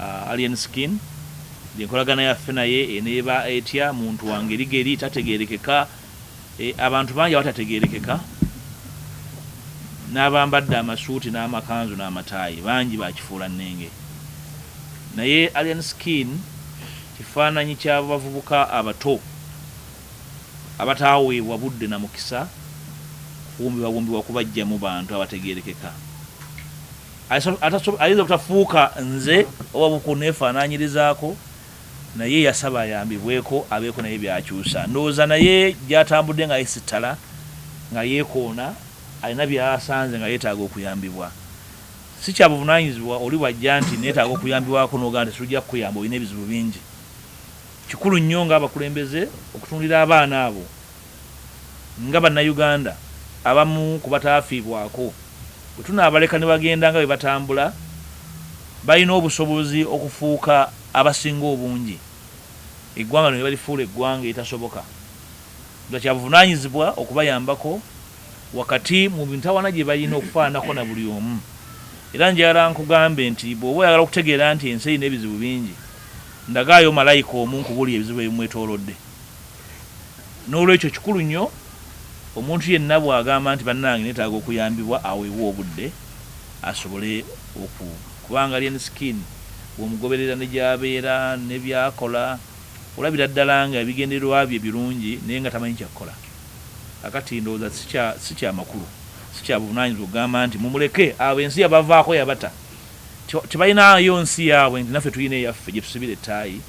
Alien Skin, enkolagana yaffe naye eneeba etya? Muntu wa ngerigeri tategeerekeka. Abantu bangi abatategeerekeka n'abambadde amasuuti n'amakanzu n'amataayi bangi bakifuula nnenge, naye Alien Skin kifaananyi ky'abavubuka abato abataaweebwa budde na mukisa kuwumbibwawumbibwa kubajjamu bantu abategeerekeka. Ayinza obutafuuka nze oba bukuneefaanaanyirizaako, naye yasaba ayambibweko abeeko naye byakyusa. Ndowooza naye gy'atambudde nga yesittala nga yeekoona, alina by'asanze nga yeetaaga okuyambibwa. Si kya buvunaanyizibwa oli bw'ajja nti neetaaga okuyambibwako n'ogamba nti tujja kukuyamba, olina ebizibu bingi. Kikulu nnyo ng'abakulembeze okutunuulira abaana abo nga Bannayuganda abamu ku bataafiibwako. Bwe tunaabaleka ne bagenda nga bwe batambula, balina obusobozi okufuuka abasinga obungi, eggwanga lino ne balifuula eggwanga eritasoboka. Nga kya buvunaanyizibwa okubayambako wakati mu mitawaana gye balina okufaananako na buli omu. Era njagala nkugambe nti bw'oba oyagala okutegeera nti ensi erina ebizibu bingi, ndagaayo malayika omu nkubuulire ebizibu ebimwetoolodde. N'olwekyo kikulu nnyo omuntu yenna bw'agamba nti bannange neetaaga okuyambibwa aweebwe obudde asobole oku kubanga Alien Skin bw'omugoberera ne gy'abeera ne by'akola olabira ddala nga ebigendererwa bye birungi naye nga tamanyi kya kukola. Kaakati ndowooza si kya makulu, si kya buvunaanyizibwa okugamba nti mumuleke abo ensi yabavaako yabata. Tebalinaayo nsi yaabwe nti naffe tulina eyaffe gye tusibira ettaayi.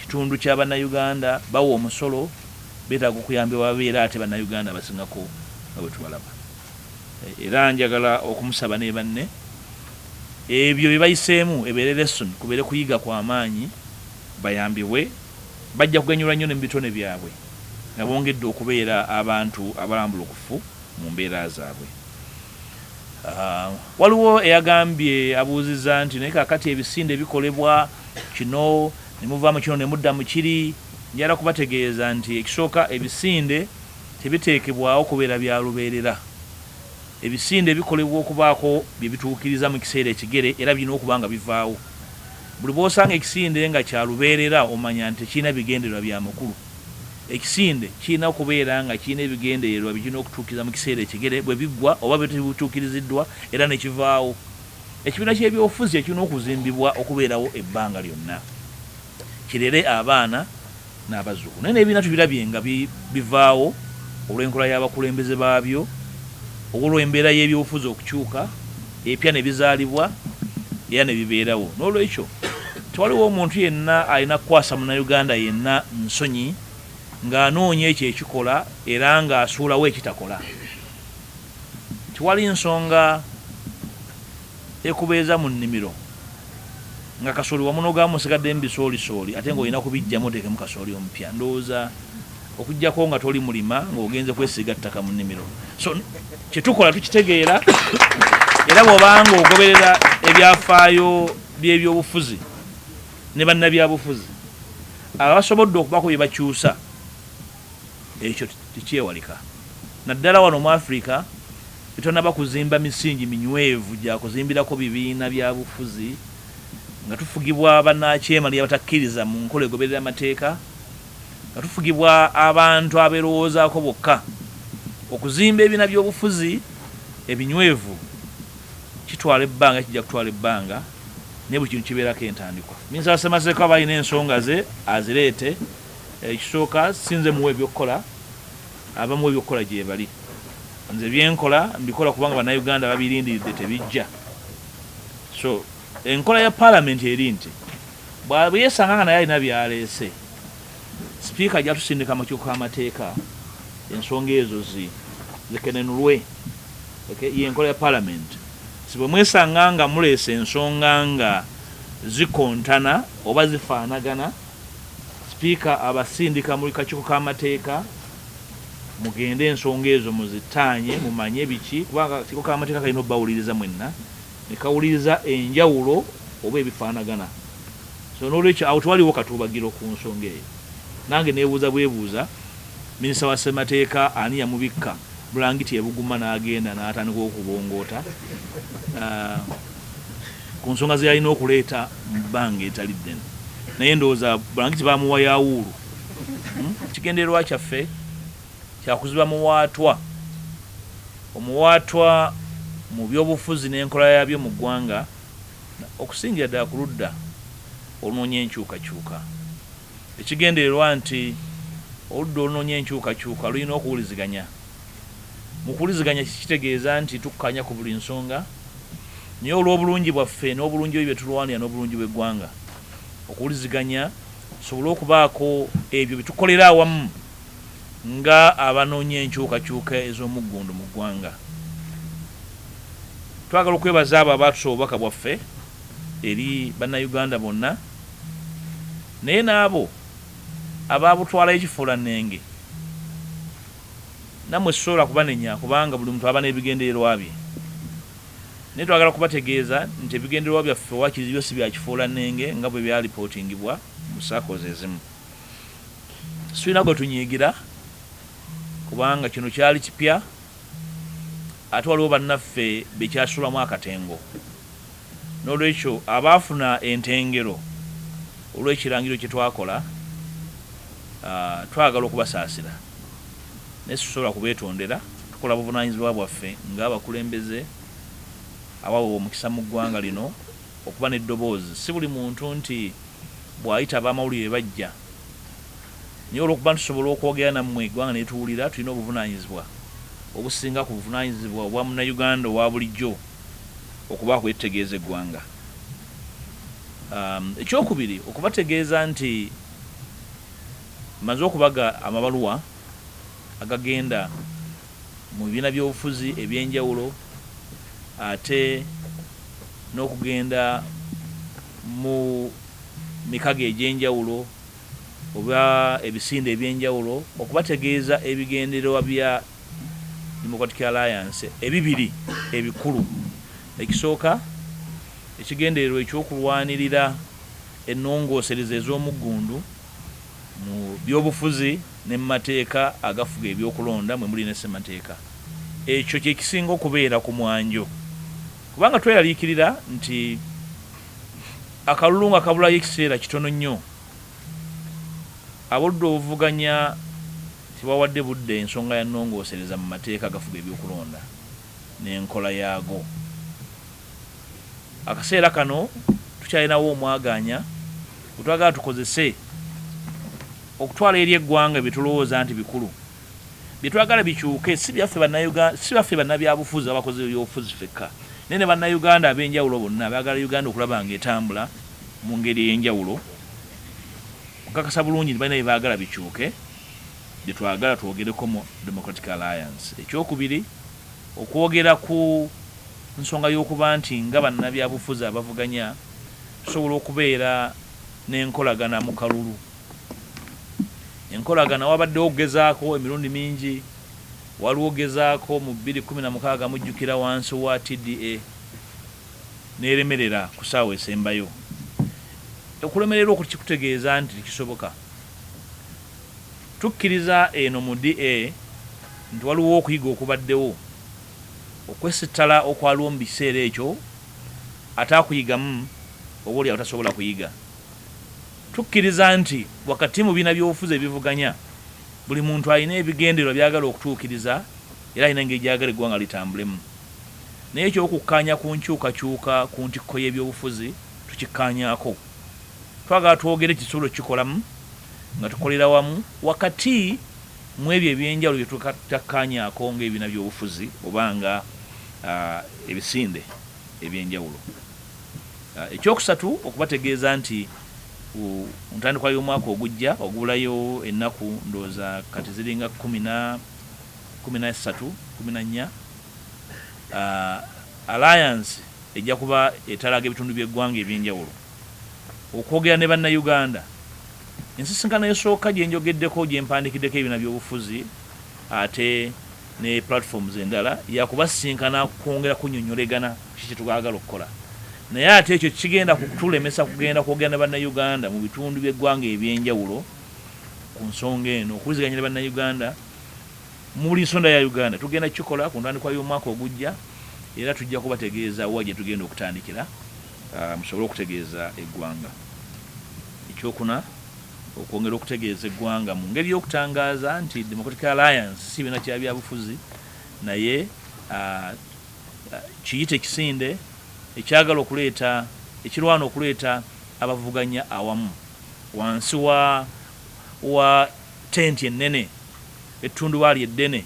Kitundu kya Bannayuganda, bawa omusolo, beetaaga okuyambibwa babeere ate Bannayuganda abasingako nga bwe tubalaba. Era njagala okumusaba ne banne ebyo bye bayiseemu ebeere lesson, kubeere kuyiga kwa maanyi bayambibwe, bajja kuganyulwa nnyo ne mu bitone byabwe nga bongedde okubeera abantu abalambulukufu mu mbeera zaabwe. Waliwo eyagambye abuuzizza nti naye kaakati ebisinde bikolebwa kino ne muva mu kino ne mudda mu kiri. Njagala kubategeeza nti ekisooka ebisinde tebiteekebwawo kubeera bya lubeerera. Ebisinde bikolebwa okubaako bye bituukiriza mu kiseera ekigere era birina okuba nga bivaawo. Buli bw'osanga ekisinde nga kya lubeerera omanya nti tekirina bigendererwa bya makulu. Ekisinde kirina okubeera nga kirina ebigendererwa bye kirina okutuukiriza mu kiseera ekigere, bwe biggwa oba bwe tebituukiriziddwa era ne kivaawo. Ekibiina ky'ebyobufuzi kye kirina okuzimbibwa okubeerawo ebbanga lyonna, kirere abaana n'abazzukulu. Naye n'ebibiina tubirabye nga bivaawo olw'enkola y'abakulembeze baabyo, olw'embeera y'ebyobufuzi okukyuka, ebipya ne bizaalibwa era ne bibeerawo. Noolwekyo tewaliwo omuntu yenna alina kukwasa Munnayuganda yenna nsonyi ng'anoonya ekyo ekikola era ng'asuulawo ekitakola. Tewali nsonga ekubeeza mu nnimiro nga kasooli wamunogamu musigaddemu bisoolisooli ate ng'olina kubiggyamu oteekemu kasooli omupya. Ndowooza okuggyako nga toli mulima ng'ogenze kwesiiga ttaka mu nnimiro. So kye tukola tukitegeera era bw'oba ng'ogoberera ebyafaayo by'ebyobufuzi ne bannabyabufuzi abasobodde okubaako bye bakyusa, ekyo tekyewalika naddala wano mu Afrika tetannaba kuzimba misingi minywevu gya kuzimbirako bibiina byabufuzi nga tufugibwa bannakyemalira abatakkiriza mu nkola egoberera amateeka, nga tufugibwa abantu abeerowoozaako bokka. Okuzimba ebibiina by'obufuzi ebinywevu kitwala ebbanga, kijja kutwala ebbanga naye buli kintu kibeerako entandikwa. Minisita wa Ssemateeka aba alina ensonga ze azireete. Ekisooka si nze muwa ebyokukola, abamuwa ebyokukola gyebali. Nze byenkola mbikola kubanga Bannayuganda babirindiridde tebijja. So enkola ya Palamenti eri nti bwe yeesanga nga naye alina by'aleese, Sipiika ajja tusindika mu kakiiko k'amateeka ensonga ezo zikenenulwe. Y'enkola ya Palamenti. Si bwe mwesanga nga muleese ensonga nga zikontana oba zifaanagana, Sipiika abasindika mu kakiiko k'amateeka mugende ensonga ezo muzittaanye mumanye biki, kubanga akakiiko k'amateeka kalina okubawuliriza mwenna ne kawuliriza enjawulo oba ebifaanagana. So n'olwekyo awo tewaliiwo katuubagiro ku nsonga eyo. Nange neebuuza bwebuuza, Minisita wa Ssemateeka ani yamubikka bulangiti e Buguma n'agenda n'atandika okubongoota? ku nsonga ze yalina okuleeta mu bbanga etali ddene, naye ndowooza bulangiti bamuwa ya wuulu. Ekigendererwa kyaffe kyakuziba muwaatwa, omuwaatwa mu byobufuzi n'enkola yaabyo mu ggwanga, okusingira ddala ku ludda olunoonya enkyukakyuka. Ekigendererwa nti oludda olunoonya enkyukakyuka lulina okuwuliziganya. Mu kuwuliziganya kikitegeeza nti tukkaanya ku buli nsonga, naye olw'obulungi bwaffe n'obulungi bwe tulwanira n'obulungi bw'eggwanga, okuwuliziganya tusobole okubaako ebyo bye tukolera awamu nga abanoonya enkyukakyuka ez'omuggundu mu ggwanga. Twagala okwebaza abo abaatusa obubaka bwaffe eri Bannayuganda bonna, naye n'abo abaabutwalayo kifuulannenge, nammwe sisobola kubanenya kubanga buli muntu aba n'ebigendererwa bye. Naye twagala kubategeeza nti ebigendererwa byaffe waakiri byo si bya kifuulannenge nga bwe byalipootingibwa mu SACCOs ezimu. Situlina gwe tunyiigira kubanga kino kyali kipya, ate waliwo bannaffe be kyasulamu akatengo. Noolwekyo abaafuna entengero olw'ekirangiriro kye twakola, twagala okubasaasira naye situsobola kubeetondera. Tukola buvunaanyizibwa bwaffe ng'abakulembeze abaweebwa omukisa mu ggwanga lino okuba n'eddoboozi. Si buli muntu nti bw'ayita ab'amawulire bajja, naye olw'okuba nti tusobola okwogera nammwe eggwanga ne lituwulira, tulina obuvunaanyizibwa obusinga ku buvunaanyizibwa obwa Munnayuganda owa bulijjo okubaako bye tutegeeza eggwanga. Ekyokubiri, okubategeeza nti mmaze okubaga amabaluwa agagenda mu bibiina by'obufuzi eby'enjawulo ate n'okugenda mu mikago egy'enjawulo oba ebisinde eby'enjawulo okubategeeza ebigendererwa bya Democratic Alliance ebibiri ebikulu. Ekisooka, ekigendererwa eky'okulwanirira ennongoosereza ez'omuggundu mu byobufuzi ne mu mateeka agafuga ebyokulonda mwe muli ne ssemateeka. Ekyo kye kisinga okubeera ku mwanjo kubanga tweraliikirira nti akalulu nga kabulayo ekiseera kitono nnyo, ab'oludda oluvuganya tebawadde budde ensonga ya nnongoosereza mu mateeka agafuga ebyokulonda n'enkola yaago. Akaseera kano tukyalinawo omwagaanya gwe twagala tukozese okutwala eri eggwanga bye tulowooza nti bikulu, bye twagala bikyuke, si byaffe Bannayuganda, si baffe bannabyabufuzi abakozi b'ebyobufuzi ffekka, naye ne Bannayuganda ab'enjawulo bonna abaagala Uganda okulaba ng'etambula mu ngeri ey'enjawulo. Nkakasa bulungi nti balina bye baagala bikyuke, bye twagala twogereko mu Democratic Alliance. Ekyokubiri, okwogera ku nsonga y'okuba nti nga bannabyabufuzi abavuganya tusobola okubeera n'enkolagana mu kalulu. Enkolagana wabaddewo okugezaako emirundi mingi, waliwo okugezaako mu 2016 mujjukira wansi wa TDA n'eremerera ku ssaawa esembayo. Okulemererwa okwo tekikutegeeza nti tekisoboka. Tukkiriza eno mu DA nti waliwo okuyiga okubaddewo, okwesittala okwaliwo mu biseera ekyo ataakuyigamu oba oli awo tasobola kuyiga. Tukkiriza nti wakati mu bibiina by'obufuzi ebivuganya, buli muntu alina ebigendererwa by'ayagala okutuukiriza era alina engeri gy'ayagala eggwanga litambulemu. Naye eky'okukkaanya ku nkyukakyuka ku ntikko y'ebyobufuzi tukikkaanyaako. Twagala twogere kye tusobola okukikolamu nga tukolera wamu wakati mu ebyo eby'enjawulo bye tutakkaanyaako ng'ebibiina by'obufuzi oba nga ebisinde eby'enjawulo. Ekyokusatu, okubategeeza nti ku ntandikwa y'omwaka ogujja ogubulayo ennaku ndowooza kati ziringa 13, 14, Alliance ejja kuba etalaaga ebitundu by'eggwanga eby'enjawulo okwogera ne Bannayuganda. Ensisinkano esooka gye njogeddeko gye mpandiikiddeko ebibiina by'obufuzi ate ne platforms endala ya kubasisinkana kwongera kunnyonnyolegana kiki kye twagala okukola naye ate ekyo kigenda kutulemesa kugenda kwogera ne Bannayuganda mu bitundu by'eggwanga eby'enjawulo ku nsonga eno okuwuliziganya ne Bannayuganda mu buli nsonda ya Uganda. Tugenda kukikola ku ntandikwa y'omwaka ogujja era tujja kubategeeza wa gye tugenda okutandikira Musobole okutegeeza eggwanga. Ekyokuna, okwongera okutegeeza eggwanga mu ngeri y'okutangaaza nti Democratic Alliance si kibiina kya byabufuzi, naye kiyite ekisinde ekyagala okuleeta, ekirwana okuleeta abavuganya awamu wansi wa tenti ennene, ettundubaali eddene,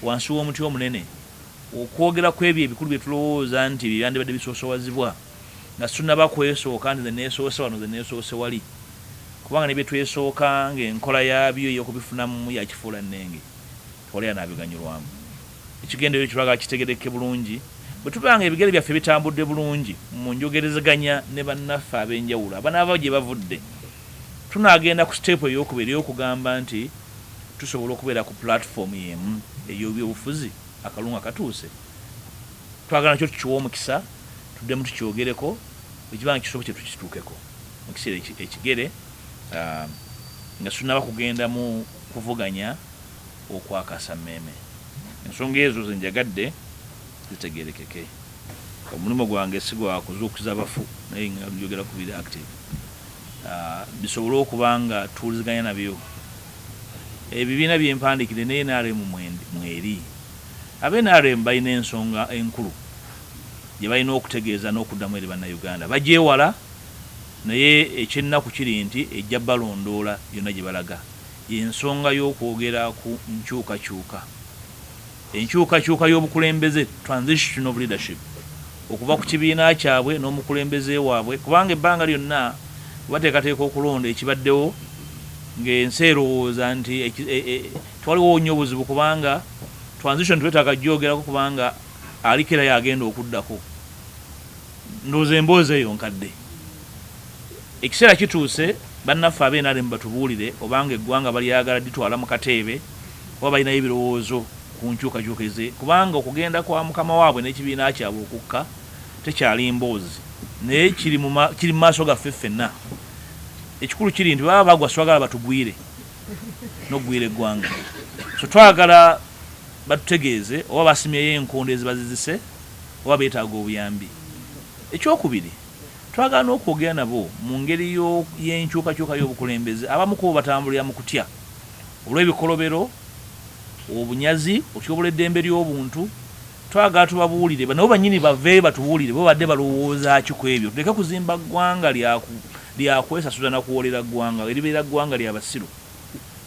wansi w'omuti omunene, okwogera ku ebyo ebikulu bye tulowooza nti bye byandibadde bisoosowazibwa nga situnaba kwesooka nti nze neesoose wano, nze neesoose wali, kubanga ne bye twesooka ng'enkola yaabyo ey'okubifunamu ya kifuula nnenge, tewali anaabiganyulwamu. Ekigendererwa ekyo twagala kitegeerekeke bulungi. Bwe tuba nga ebigere byaffe bitambudde bulungi mu njogerezeganya ne bannaffe ab'enjawulo abanaava gye bavudde, tunaagenda ku siteepu ey'okubiri ey'okugamba nti tusobola okubeera ku pulatifoomu y'emu ey'ebyobufuzi akalulu nga katuuse. Twagala nakyo tukiwe omukisa tuddemu tukyogereko, bwe kiba nga kisobokye tukituukeko mu kiseera ekigere nga tetunnaba kugenda mu kuvuganya okwakasammeeme. Ensonga ezo ze njagadde zitegeerekeke. Omulimu gwange si gwa kuzuukuza bafu naye nga njogera ku biri active bisobole okuba nga tuwuliziganya nabyo. Ebibiina bye mpandiikidde ne nrm mweri. Aba nrm balina ensonga enkulu gye balina okutegeeza n'okuddamu eri Bannayuganda. Bagyewala naye eky'ennaku kiri nti ejja balondoola yonna gye balaga. Y'ensonga y'okwogera ku nkyukakyuka. Enkyukakyuka y'obukulembeze, transition of leadership, okuva ku kibiina kyabwe n'omukulembeze waabwe kubanga ebbanga lyonna bwe bateekateeka okulonda ekibaddewo ng'ensi erowooza nti tewaliwo nnyo buzibu kubanga transition twetaaga gyogerako kubanga aliko era y'agenda okuddako. Ndowooza emboozi eyo nkadde. Ekiseera kituuse bannaffe aba nrm batubuulire obanga eggwanga balyagala ditwala mu kateebe oba balinayo ebirowoozo ku nkyukakyuka eze kubanga okugenda kwa mukama waabwe n'ekibiina kyabwe okukka tekyali mboozi naye kiri mu maaso gaffe ffenna. Ekikulu kiri nti baba bagwa swagala batugwire n'okugwira eggwanga. So twagala batutegeeze oba basimyeyo enkondo ezibazizise oba beetaaga obuyambi. Ekyokubiri, twagala n'okwogera nabo mu ngeri y'enkyukakyuka y'obukulembeze. Abamu ku bo batambulira mu kutya olw'ebikolobero, obunyazi, okutyobola eddembe ly'obuntu. Twagala tubabuulire, nabo bannyini baveeyo batubuulire bo babadde balowooza ki ku ebyo. Tuleke kuzimba ggwanga lya kwesasuza na kuwoolera ggwanga, eribeera ggwanga lya basiru,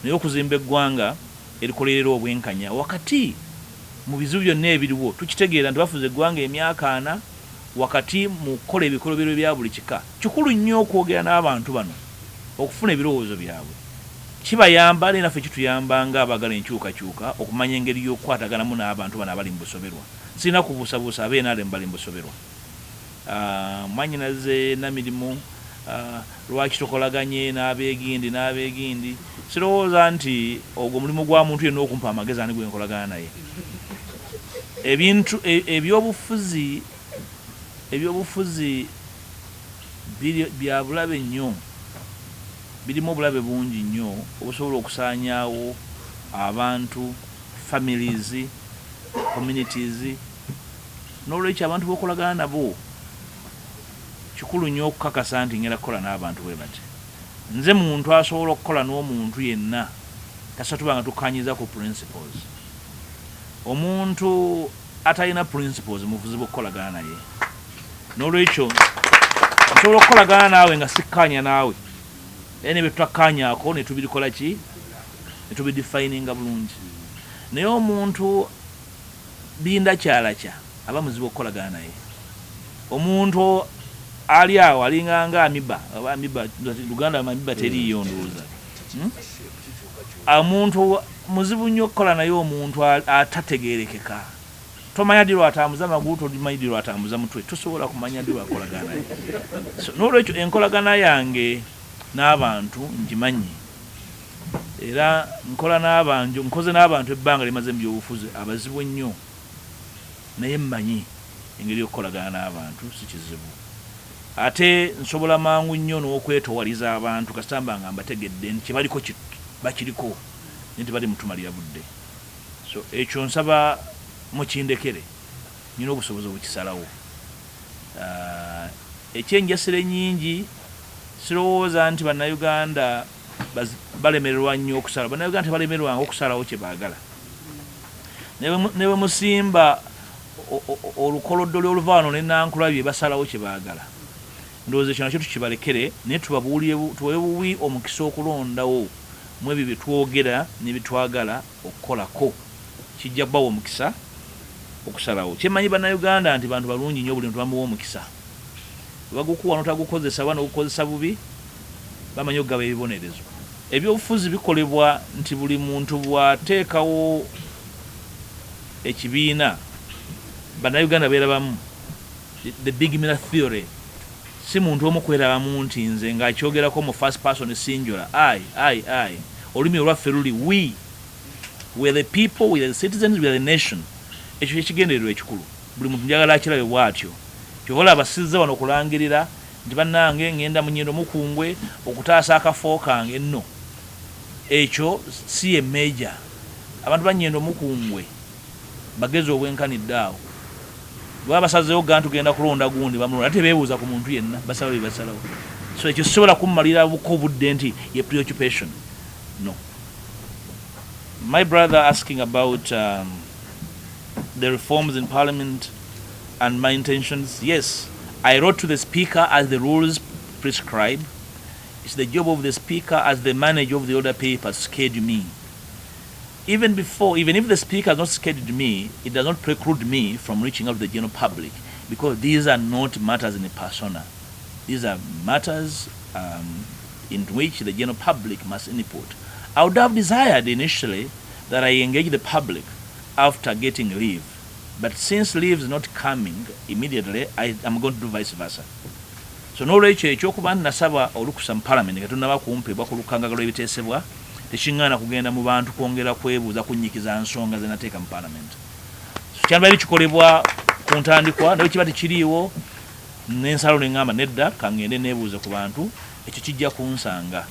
naye okuzimba eggwanga erikolerera obwenkanya wakati mu bizibu byonna ebiriwo. Tukitegeera nti bafuze eggwanga emyaka ana wakati mu kukola ebikolobero ebya buli kika. Kikulu nnyo okwogera n'abantu bano okufuna ebirowoozo byabwe. Kibayamba naye naffe kituyamba ng'abaagala enkyukakyuka okumanya engeri y'okukwataganamu n'abantu bano abali mu busoberwa. Sirina kubuusabuusa aba nrm bali mu busoberwa. Mwannyinaze Namirimu, lwaki tokolaganye n'abeegindi n'abeegindi? Sirowooza nti ogwo mulimu gwa muntu yenna okumpa amagezi ani gwe nkolagana naye. Ebintu ebyobufuzi ebyobufuzi bya bulabe nnyo, birimu obulabe bungi nnyo obusobola okusaanyaawo abantu, families, communities. N'olwekyo abantu b'okolagana nabo kikulu nnyo okukakasa nti ngenda kukola n'abantu bwe bati. Nze muntu asobola okukola n'omuntu yenna kasita tuba nga tukkaanyizza ku principles. Omuntu atalina principles mubuzibu okukolagana naye. N'olwekyo nsobola okukolagana naawe nga sikkaanya naawe naye ne bye tutakkaanyaako ne tubirikola ki? Ne tubidefininga bulungi. Naye omuntu bindakyalakya aba muzibu okukolagana naye. Omuntu ali awo alinga nga amiba, oba amiba, Luganda amiba teriiyo ndowooza. Omuntu muzibu nnyo okukola naye omuntu atategeerekeka. Tomanya ddi lw'atambuza magulu, tomanyi ddi lw'atambuza mutwe, tosobola kumanya ddi lw'akolagana naye. So n'olwekyo enkolagana yange n'abantu ngimanyi era nkola n'abantu, nkoze n'abantu ebbanga lye maze mu byobufuzi abazibu ennyo naye mmanyi engeri y'okukolagana n'abantu si kizibu. Ate nsobola mangu nnyo n'okwetowaliza abantu kasita mba nga mbategedde nti kye baliko bakiriko naye tebali mu tumalira budde. So ekyo nsaba mukindekere, nnina obusobozi obukisalawo. Ekyenjasiro ennyingi, sirowooza nti Bannayuganda balemererwa nnyo okusala. Bannayuganda tebalemererwanga okusalawo kye baagala. Ne bwe musimba olukoloddo ly'oluva wano ne Nankulabye, basalawo kye baagala. Ndowooza ekyo nakyo tukibalekere, naye tubabuulire, tubawe buwi omukisa okulondawo mu ebyo bye twogera ne bye twagala okukolako. Kijja kubawa omukisa okusalawo. Kyemmanyi, Bannayuganda nti bantu balungi nnyo. Buli muntu bamuwa omukisa, bagukuwa notagukozesa oba nogukozesa bubi, bamanyi okugaba ebibonerezo. Ebyobufuzi bikolebwa nti buli muntu bw'ateekawo ekibiina, Bannayuganda beerabamu. The big mirror theory, si muntu omu kwerabamu nti nze ng'akyogerako mu first person singular, I, I, I. Olulimi olwaffe luli we. We are the people, we are the citizens, we are the nation. Ekyo kyekigendererwa ekikulu. Buli muntu njagala akirabe bw'atyo. Kyova olaba sizza wano okulangirira nti bannange, ngenda mu Nyendo Mukungwe okutaasa akafo kange. Nno ekyo si ye major. Abantu ba Nyendo Mukungwe bagezi obwenkanidde awo. Baba basazeewo ga tugenda kulonda gundi, bamulonda, ate beebuuza ku muntu yenna, basalawo bye basalawo. So ekyo sisobola kummalira buko obudde nti ye preoccupation, no. My brother asking about the reforms in Parliament and my intentions. Yes, I wrote to the Speaker as the rules prescribe. It's the job of the Speaker as the manager of the order paper schedule me. Even before, even if the Speaker has not scheduled me, it does not preclude me from reaching out to the general public, because these are not matters in persona. These are matters in which the general public must input. I would have desired initially that I engage the public after getting leave. But since leave is not coming immediately, I am going to do vice versa. So n'olwekyo, ekyokuba nti nasaba olukusa mu Parliament nga tonaba kumpebwa ku lukangaga lw'ebiteesebwa, tekiŋŋaana kugenda mu bantu kwongera kwebuuza, kunnyikiza nsonga ze nateeka mu Parliament. So kyandibadde kikolebwa ku ntandikwa, naye kiba tekiriiwo, nensalo neŋŋamba nedda, kaŋŋende neebuuze ku bantu. Ekyo kijja kunsanga.